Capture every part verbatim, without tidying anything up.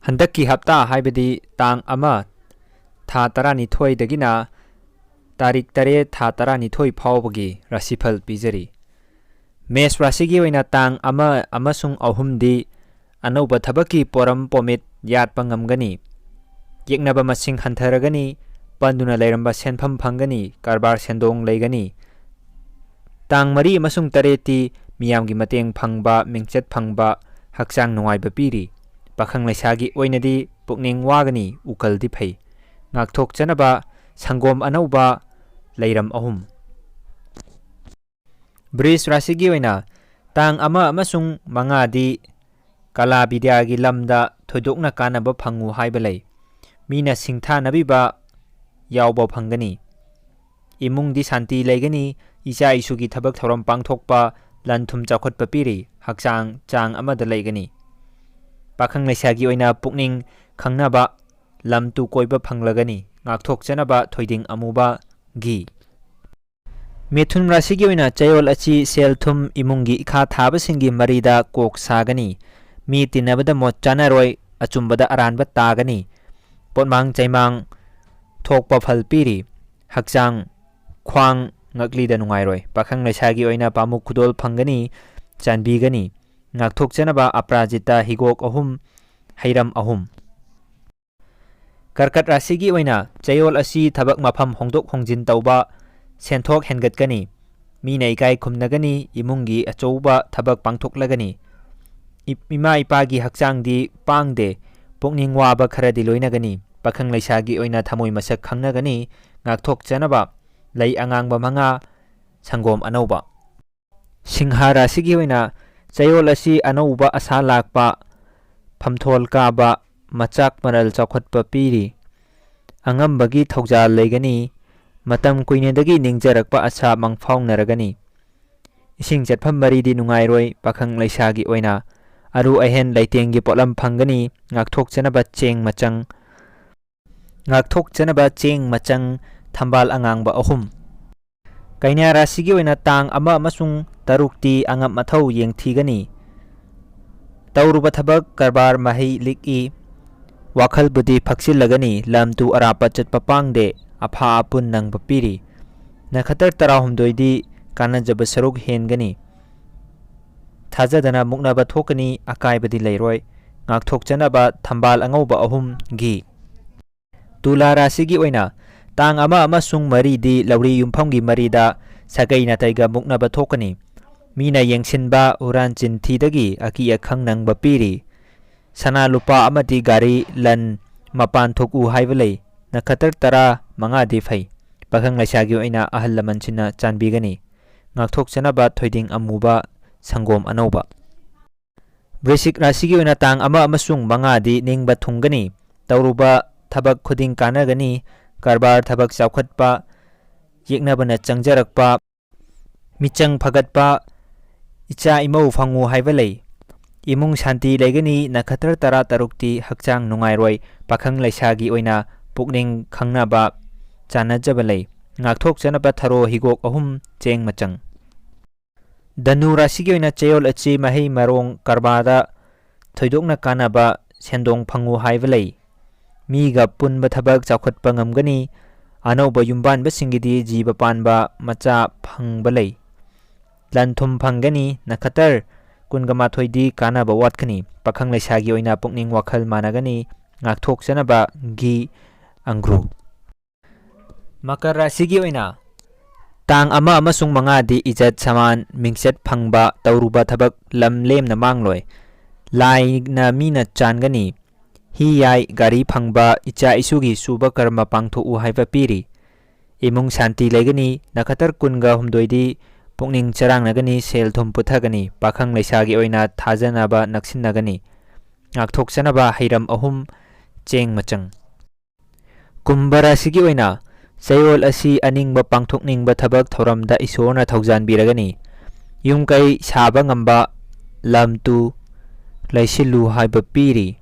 ꯍꯟꯗꯛꯀꯤ ꯍꯞꯇꯥ, ꯍꯥꯏꯕꯗꯤ ꯇꯥꯡ ꯑꯃ, ꯊꯥ ꯇꯔꯥꯅꯤꯊꯣꯏꯗꯒꯤꯅ ꯇꯥꯔꯤꯛ ꯇꯔꯦꯠ, ꯊꯥ ꯇꯔꯥꯅꯤꯊꯣꯏ ꯐꯥꯎꯕꯒꯤ ꯔꯥꯁꯤꯐꯜ ꯄꯤꯖꯔꯤ꯫ ꯃꯦꯁ ꯔꯥꯁꯤꯒꯤ ꯑꯣꯏꯅ ꯇꯥꯡ ꯑꯃ ꯑꯃꯁꯨꯡ ꯑꯍꯨꯝꯗꯤ ꯑꯅꯧꯕ ꯊꯕꯛꯀꯤ ꯄꯣꯔꯝ ꯄꯣꯃꯤꯠ ꯌꯥꯠꯄ ꯉꯝꯒꯅꯤ꯫ ꯌꯦꯛꯅꯕ ꯃꯁꯤꯡ ꯍꯟꯊꯔꯒꯅꯤ, ꯄꯟꯗꯨꯅ ꯂꯩꯔꯝꯕ ꯁꯦꯟꯐꯝ ꯐꯪꯒꯅꯤ, ꯀꯔꯕꯥꯔ ꯁꯦꯟꯗꯣꯡ ꯂꯩꯒꯅꯤ꯫ ꯇꯥꯡ ꯃꯔꯤ ꯑꯃꯁꯨꯡ ꯇꯔꯦꯠꯇꯤ ꯃꯤꯌꯥꯝꯒꯤ ꯃꯇꯦꯡ ꯐꯪꯕ, ꯃꯤꯡꯆꯠ ꯐꯪꯕ, ꯍꯛꯆꯥꯡ ꯅꯨꯡꯉꯥꯏꯕ ꯄꯤꯔꯤ꯫ ꯄꯥꯈꯪ ꯂꯩꯁꯥꯒꯤ ꯑꯣꯏꯅꯗꯤ ꯄꯨꯛꯅꯤꯡ ꯋꯥꯒꯅꯤ, ꯎꯀꯜꯗꯤ ꯐꯩ꯫ ꯉꯥꯛꯊꯣꯛꯆꯅꯕ ꯁꯪꯒꯣꯝ ꯑꯅꯧꯕ, ꯂꯩꯔꯝ ꯑꯍꯨꯝ꯫ ꯕ꯭ꯔꯤꯖ ꯔꯥꯁꯤꯒꯤ ꯑꯣꯏꯅ ꯇꯥꯡ ꯑꯃ ꯑꯃꯁꯨꯡ ꯃꯉꯥꯗꯤ ꯀꯂꯥ ꯕꯤꯗ꯭ꯌꯥꯒꯤ ꯂꯝꯗ ꯊꯣꯏꯗꯣꯛꯅ ꯀꯥꯟꯅꯕ ꯐꯪꯉꯨ ꯍꯥꯏꯕ ꯂꯩ꯫ ꯃꯤꯅ ꯁꯤꯡꯊꯥꯅꯕꯤꯕ ꯌꯥꯎꯕ ꯐꯪꯒꯅꯤ꯫ ꯏꯃꯨꯡꯗꯤ ꯁꯥꯟꯇꯤ ꯂꯩꯒꯅꯤ꯫ ꯏꯆꯥ ꯏꯁꯨꯒꯤ ꯊꯕꯛ ꯊꯧꯔꯝ ꯄꯥꯡꯊꯣꯛꯄ, ꯂꯟ ꯊꯨꯝ ꯆꯥꯎꯈꯠꯄ ꯄꯤꯔꯤ꯫ ꯍꯛꯆꯥꯡ ꯆꯥꯡ ꯑꯃꯗ ꯂꯩꯒꯅꯤ꯫ ꯄꯥꯈꯪ ꯂꯩꯁꯥꯒꯤ ꯑꯣꯏꯅ ꯄꯨꯛꯅꯤꯡ ꯈꯪꯅꯕ, ꯂꯝ ꯇꯨ ꯀꯣꯏꯕ ꯐꯪꯂꯒꯅꯤ꯫ ꯉꯥꯛꯊꯣꯛꯆꯅꯕ ꯊꯣꯏꯗꯤꯡ ꯑꯃꯨꯕ, ꯘꯤ꯫ ꯃꯤꯊꯨꯟ ꯔꯥꯁꯤꯒꯤ ꯑꯣꯏꯅ ꯆꯌꯣꯜ ꯑꯁꯤ ꯁꯦꯜ ꯊꯨꯝ, ꯏꯃꯨꯡꯒꯤ ꯏꯈꯥ ꯊꯥꯕꯁꯤꯡꯒꯤ ꯃꯔꯤꯗ ꯀꯣꯛ ꯁꯥꯒꯅꯤ꯫ ꯃꯤ ꯇꯤꯟꯅꯕꯗ ꯃꯣꯠ ꯆꯥꯅꯔꯣꯏ, ꯑꯆꯨꯝꯕꯗ ꯑꯔꯥꯟꯕ ꯇꯥꯒꯅꯤ꯫ ꯄꯣꯠꯃꯥꯡ ꯆꯩꯃꯥꯡ ꯊꯣꯛꯄ ꯐꯜ ꯄꯤꯔꯤ꯫ ꯍꯛꯆꯥꯡ, ꯈ꯭ꯋꯥꯡ, ꯉꯛꯂꯤꯗ ꯅꯨꯡꯉꯥꯏꯔꯣꯏ꯫ ꯄꯥꯈꯪ ꯂꯩꯁꯥꯒꯤ ꯑꯣꯏꯅ ꯄꯥꯃꯨꯛ ꯈꯨꯗꯣꯜ ꯐꯪꯒꯅꯤ, ꯆꯥꯟꯕꯤꯒꯅꯤ꯫ ꯉꯥꯛꯊꯣꯛꯆꯅꯕ ꯑꯄꯔꯥꯖꯤꯇꯥ ꯍꯤꯒꯣꯛ ꯑꯍꯨꯝ, ꯍꯩꯔꯝ ꯑꯍꯨꯝ꯫ ꯀꯔꯀꯠ ꯔꯥꯁꯤꯒꯤ ꯑꯣꯏꯅ ꯆꯌꯣꯜ ꯑꯁꯤ ꯊꯕꯛ ꯃꯐꯝ ꯍꯣꯡꯗꯣꯛ ꯍꯣꯡꯖꯤꯟ ꯇꯧꯕ, ꯁꯦꯟꯊꯣꯛ ꯍꯦꯟꯒꯠꯀꯅꯤ꯫ ꯃꯤꯅ ꯏꯀꯥꯏ ꯈꯨꯝꯅꯒꯅꯤ, ꯏꯃꯨꯡꯒꯤ ꯑꯆꯧꯕ ꯊꯕꯛ ꯄꯥꯡꯊꯣꯛꯂꯒꯅꯤ꯫ ꯏ-, ꯏꯃꯥ ꯏꯄꯥꯒꯤ ꯍꯛꯆꯥꯡꯗꯤ ꯄꯥꯡꯗꯦ, ꯄꯨꯛꯅꯤꯡ ꯋꯥꯕ ꯈꯔꯗꯤ ꯂꯣꯏꯅꯒꯅꯤ꯫ ꯄꯥꯈꯪ ꯂꯩꯁꯥꯒꯤ ꯑꯣꯏꯅ ꯊꯃꯣꯏ ꯃꯁꯛ ꯈꯪꯅꯒꯅꯤ꯫ ꯉꯥꯛꯊꯣꯛꯆꯅꯕ ꯂꯩ ꯑꯉꯥꯡꯕ ꯃꯉꯥ, ꯁꯪꯒꯣꯝ ꯑꯅꯧꯕ꯫ ꯁꯤꯡꯍ ꯔꯥꯁꯤꯒꯤ ꯑꯣꯏꯅ ꯆꯌꯣꯜ ꯑꯁꯤ ꯑꯅꯧꯕ ꯑꯁꯥ ꯂꯥꯛꯄ, ꯐꯝꯊꯣꯜ ꯀꯥꯕ, ꯃꯆꯥꯛ ꯃꯔꯜ ꯆꯥꯎꯈꯠꯄ ꯄꯤꯔꯤ꯫ ꯑꯉꯝꯕꯒꯤ ꯊꯧꯖꯥꯜ ꯂꯩꯒꯅꯤ꯫ ꯃꯇꯝ ꯀꯨꯏꯅꯗꯒꯤ ꯅꯤꯡꯖꯔꯛꯄ ꯑꯁꯥ ꯃꯪꯐꯥꯎꯅꯔꯒꯅꯤ꯫ ꯏꯁꯤꯡ ꯆꯠꯐꯝ ꯃꯔꯤꯗꯤ ꯅꯨꯡꯉꯥꯏꯔꯣꯏ꯫ ꯄꯥꯈꯪ ꯂꯩꯁꯥꯒꯤ ꯑꯣꯏꯅ ꯑꯔꯨ ꯑꯍꯦꯟ ꯂꯩꯇꯦꯡꯒꯤ ꯄꯣꯠꯂꯝ ꯐꯪꯒꯅꯤ꯫ ꯉꯥꯛꯊꯣꯛꯆꯅꯕ ꯆꯦꯡ ꯃꯆꯪ, ꯉꯥꯛꯊꯣꯛꯆꯅꯕ ꯆꯦꯡ ꯃꯆꯪ, ꯊꯝꯕꯥꯜ ꯑꯉꯥꯡꯕ ꯑꯍꯨꯝ꯫ ꯀꯩꯅ꯭ꯌꯥ ꯔꯥꯁꯤꯒꯤ ꯑꯣꯏꯅ ꯇꯥꯡ ꯑꯃ ꯑꯃꯁꯨꯡ ꯇꯔꯨꯛꯇꯤ ꯑꯉꯝ ꯑꯊꯧ ꯌꯦꯡꯊꯤꯒꯅꯤ꯫ ꯇꯧꯔꯨꯕ ꯊꯕꯛ ꯀꯔꯕꯥꯔ ꯃꯍꯩ ꯂꯤꯛꯏ꯫ ꯋꯥꯈꯜꯕꯨꯗꯤ ꯐꯛꯆꯤꯜꯂꯒꯅꯤ, ꯂꯝ ꯇꯨ ꯑꯔꯥꯞꯄ ꯆꯠꯄ ꯄꯥꯡꯗꯦ, ꯑꯐꯥ ꯑꯄꯨꯟ ꯅꯪꯕ ꯄꯤꯔꯤ꯫ ꯅꯈꯇꯔ ꯇꯔꯥꯍꯨꯝꯗꯣꯏꯗꯤ ꯀꯥꯟꯅꯖꯕ ꯁꯔꯨꯛ ꯍꯦꯟꯒꯅꯤ꯫ ꯊꯥꯖꯗꯅ ꯃꯨꯛꯅꯕ ꯊꯣꯛꯀꯅꯤ, ꯑꯀꯥꯏꯕꯗꯤ ꯂꯩꯔꯣꯏ꯫ ꯉꯥꯛꯊꯣꯛꯆꯅꯕ ꯊꯝꯕꯥꯜ ꯑꯉꯧꯕ ꯑꯍꯨꯝ ꯘꯤ꯫ ꯇꯨꯂꯥ ꯔꯥꯁꯤꯒꯤ ꯑꯣꯏꯅ ꯇꯥꯡ ꯑꯃ ꯑꯃꯁꯨꯡ ꯃꯔꯤꯗꯤ ꯂꯧꯔꯤ ꯌꯨꯝꯐꯝꯒꯤ ꯃꯔꯤꯗ ꯁꯥꯒꯩ ꯅꯥꯇꯩꯒ ꯃꯨꯛꯅꯕ ꯊꯣꯛꯀꯅꯤ꯫ ꯃꯤꯅ ꯌꯦꯡꯁꯤꯟꯕ, ꯍꯨꯔꯥꯟ ꯆꯤꯟꯊꯤꯗꯒꯤ ꯑꯀꯤ ꯑꯈꯪ ꯅꯪꯕ ꯄꯤꯔꯤ꯫ ꯁꯅꯥ ꯂꯨꯄꯥ ꯑꯃꯗꯤ ꯒꯥꯔꯤ ꯂꯟ ꯃꯄꯥꯟ ꯊꯣꯛꯎ ꯍꯥꯏꯕ ꯂꯩ꯫ ꯅꯈꯇꯔ ꯇꯔꯥ ꯃꯉꯥꯗꯤ ꯐꯩ꯫ ꯄꯥꯈꯪ ꯂꯩꯁꯥꯒꯤ ꯑꯣꯏꯅ ꯑꯍꯜ ꯂꯃꯟꯁꯤꯡꯅ ꯆꯥꯟꯕꯤꯒꯅꯤ꯫ ꯉꯥꯛꯊꯣꯛꯆꯅꯕ ꯊꯣꯏꯗꯤꯡ ꯑꯃꯨꯕ, ꯁꯪꯒꯣꯝ ꯑꯅꯧꯕ꯫ ꯕ꯭ꯔꯤꯁꯤꯛ ꯔꯥꯁꯤꯒꯤ ꯑꯣꯏꯅ ꯇꯥꯡ ꯑꯃ ꯑꯃꯁꯨꯡ ꯃꯉꯥꯗꯤ ꯅꯤꯡꯕ ꯊꯨꯡꯒꯅꯤ꯫ ꯇꯧꯔꯨꯕ ꯊꯕꯛ ꯈꯨꯗꯤꯡ ꯀꯥꯟꯅꯒꯅꯤ꯫ ꯀꯔꯕꯥꯔ ꯊꯕꯛ ꯆꯥꯎꯈꯠꯄ, ꯌꯦꯛꯅꯕꯅ ꯆꯪꯖꯔꯛꯄ, ꯃꯤꯆꯪ ꯐꯒꯠꯄ, ꯏꯆꯥ ꯏꯃꯧ ꯐꯪꯉꯨ ꯍꯥꯏꯕ ꯂꯩ꯫ ꯏꯃꯨꯡ ꯁꯥꯟꯇꯤ ꯂꯩꯒꯅꯤ꯫ ꯅꯈꯇꯔ ꯇꯔꯥ ꯇꯔꯨꯛꯇꯤ ꯍꯛꯆꯥꯡ ꯅꯨꯡꯉꯥꯏꯔꯣꯏ꯫ ꯄꯥꯈꯪ ꯂꯩꯁꯥꯒꯤ ꯑꯣꯏꯅ ꯄꯨꯛꯅꯤꯡ ꯈꯪꯅꯕ, ꯆꯥꯟꯅꯖꯕ ꯂꯩ꯫ ꯉꯥꯛꯊꯣꯛꯆꯅꯕ ꯊꯔꯣ ꯍꯤꯒꯣꯛ ꯑꯍꯨꯝ, ꯆꯦꯡ ꯃꯆꯪ꯫ ꯙꯅꯨ ꯔꯥꯁꯤꯒꯤ ꯑꯣꯏꯅ ꯆꯌꯣꯜ ꯑꯁꯤ ꯃꯍꯩ ꯃꯔꯣꯡ ꯀꯔꯕꯥꯔꯗ ꯊꯣꯏꯗꯣꯛꯅ ꯀꯥꯟꯅꯕ, ꯁꯦꯟꯗꯣꯡ ꯐꯪꯉꯨ ꯍꯥꯏꯕ ꯂꯩ꯫ ꯃꯤꯒ ꯄꯨꯟꯕ ꯊꯕꯛ ꯆꯥꯎꯈꯠꯄ ꯉꯝꯒꯅꯤ꯫ ꯑꯅꯧꯕ ꯌꯨꯝꯕꯥꯟꯕꯁꯤꯡꯒꯤꯗꯤ ꯖꯤꯕ ꯄꯥꯟꯕ ꯃꯆꯥ ꯐꯪꯕ ꯂꯩ꯫ ꯂꯟ ꯊꯨꯝ ꯐꯪꯒꯅꯤ꯫ ꯅꯈꯇꯔ ꯀꯨꯟꯒ ꯃꯥꯊꯣꯏꯗꯤ ꯀꯥꯟꯅꯕ ꯋꯥꯠꯀꯅꯤ꯫ ꯄꯥꯈꯪ ꯂꯩꯁꯥꯒꯤ ꯑꯣꯏꯅ ꯄꯨꯛꯅꯤꯡ ꯋꯥꯈꯜ ꯃꯥꯟꯅꯒꯅꯤ꯫ ꯉꯥꯛꯊꯣꯛꯆꯅꯕ ꯘꯤ, ꯑꯪꯒ꯭ꯔꯨ꯫ ꯃꯀꯔ ꯔꯥꯁꯤꯒꯤ ꯑꯣꯏꯅ ꯇꯥꯡ ꯑꯃ ꯑꯃꯁꯨꯡ ꯃꯉꯥꯗꯤ ꯏꯖꯠ ꯁꯃꯥꯟ, ꯃꯤꯡꯆꯠ ꯐꯪꯕ, ꯇꯧꯔꯨꯕ ꯊꯕꯛ ꯂꯝ ꯂꯦꯝꯅ ꯃꯥꯡꯂꯣꯏ꯫ ꯂꯥꯏꯅ ꯃꯤꯅ ꯆꯥꯟꯒꯅꯤ꯫ ꯍꯤ ꯌꯥꯏ, ꯒꯥꯔꯤ ꯐꯪꯕ, ꯏꯆꯥ ꯏꯁꯨꯒꯤ ꯁꯨꯕ ꯀꯔꯃ ꯄꯥꯡꯊꯣꯛꯎ ꯍꯥꯏꯕ ꯄꯤꯔꯤ꯫ ꯏꯃꯨꯡ ꯁꯥꯟꯇꯤ ꯂꯩꯒꯅꯤ꯫ ꯅꯈꯇꯔ ꯀꯨꯟꯒ ꯍꯨꯝꯗꯣꯏꯗꯤ ꯄꯨꯛꯅꯤꯡ ꯆꯔꯥꯡꯅꯒꯅꯤ, ꯁꯦꯜ ꯊꯨꯝ ꯄꯨꯊꯒꯅꯤ꯫ ꯄꯥꯈꯪ ꯂꯩꯁꯥꯒꯤ ꯑꯣꯏꯅ ꯊꯥꯖꯅꯕ ꯅꯛꯁꯤꯟꯅꯒꯅꯤ꯫ ꯉꯥꯛꯊꯣꯛꯆꯅꯕ ꯍꯩꯔꯝ ꯑꯍꯨꯝ, ꯆꯦꯡ ꯃꯆꯪ꯫ ꯀꯨꯝꯚ ꯔꯥꯁꯤꯒꯤ ꯑꯣꯏꯅ ꯆꯌꯣꯜ ꯑꯁꯤ ꯑꯅꯤꯡꯕ ꯄꯥꯡꯊꯣꯛꯅꯤꯡꯕ ꯊꯕꯛ ꯊꯧꯔꯝꯗ ꯏꯁꯣꯔꯅ ꯊꯧꯖꯥꯟꯕꯤꯔꯒꯅꯤ꯫ ꯌꯨꯝ ꯀꯩ ꯁꯥꯕ ꯉꯝꯕ, ꯂꯝ ꯇꯨ ꯂꯩꯁꯤꯜꯂꯨ ꯍꯥꯏꯕ ꯄꯤꯔꯤ꯫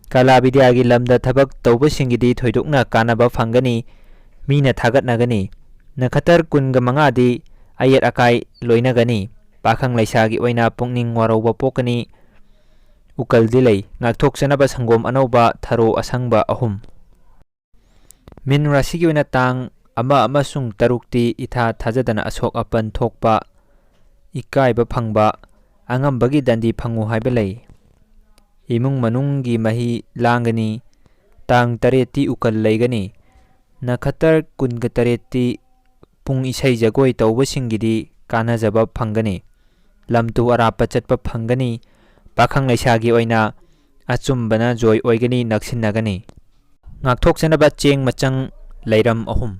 ꯀꯂꯥ ꯕꯤꯗ꯭ꯌꯥꯒꯤ ꯂꯝꯗ ꯊꯕꯛ ꯇꯧꯕꯁꯤꯡꯒꯤꯗꯤ ꯊꯣꯏꯗꯣꯛꯅ ꯀꯥꯟꯅꯕ ꯐꯪꯒꯅꯤ꯫ ꯃꯤꯅ ꯊꯥꯒꯠꯅꯒꯅꯤ꯫ ꯅꯈꯇꯔ ꯀꯨꯟꯒ ꯃꯉꯥꯗꯤ ꯑꯌꯦꯠ ꯑꯀꯥꯏ ꯂꯣꯏꯅꯒꯅꯤ꯫ ꯄꯥꯈꯪ ꯂꯩꯁꯥꯒꯤ ꯑꯣꯏꯅ ꯄꯨꯛꯅꯤꯡ ꯋꯥꯔꯧꯕ ꯄꯣꯛꯀꯅꯤ꯫ ꯎꯀꯜꯗꯤ ꯂꯩ꯫ ꯉꯥꯛꯊꯣꯛꯆꯅꯕ ꯁꯪꯒꯣꯝ ꯑꯅꯧꯕ, ꯊꯔꯣ ꯑꯁꯪꯕ ꯑꯍꯨꯝ꯫ ꯃꯤꯟ ꯔꯥꯁꯤꯒꯤ ꯑꯣꯏꯅ ꯇꯥꯡ ꯑꯃ ꯑꯃꯁꯨꯡ ꯇꯔꯨꯛꯇꯤ ꯏꯊꯥ ꯊꯥꯖꯗꯅ ꯑꯁꯣꯛ ꯑꯄꯟ ꯊꯣꯛꯄ, ꯏꯀꯥꯏꯕ ꯐꯪꯕ, ꯑꯉꯝꯕꯒꯤ ꯗꯟꯗꯤ ꯐꯪꯉꯨ ꯍꯥꯏꯕ ꯂꯩ꯫ ꯏꯃꯨꯡ ꯃꯅꯨꯡꯒꯤ ꯃꯍꯤ ꯂꯥꯡꯒꯅꯤ꯫ ꯇꯥꯡ ꯇꯔꯦꯠꯇꯤ ꯎꯀꯜ ꯂꯩꯒꯅꯤ꯫ ꯅꯈꯇꯔ ꯀꯨꯟꯒ ꯇꯔꯦꯠꯇꯤ ꯄꯨꯡ ꯏꯁꯩ ꯖꯒꯣꯏ ꯇꯧꯕꯁꯤꯡꯒꯤꯗꯤ ꯀꯥꯟꯅꯖꯕ ꯐꯪꯒꯅꯤ꯫ ꯂꯝ ꯇꯨ ꯑꯔꯥꯞꯄ ꯆꯠꯄ ꯐꯪꯒꯅꯤ꯫ ꯄꯥꯈꯪ ꯂꯩꯁꯥꯒꯤ ꯑꯣꯏꯅ ꯑꯆꯨꯝꯕꯅ ꯖꯣꯏ ꯑꯣꯏꯒꯅꯤ, ꯅꯛꯁꯤꯟꯅꯒꯅꯤ꯫ ꯉꯥꯛꯊꯣꯛꯆꯅꯕ ꯆꯦꯡ ꯃꯆꯪ ꯂꯩꯔꯝ ꯑꯍꯨꯝ꯫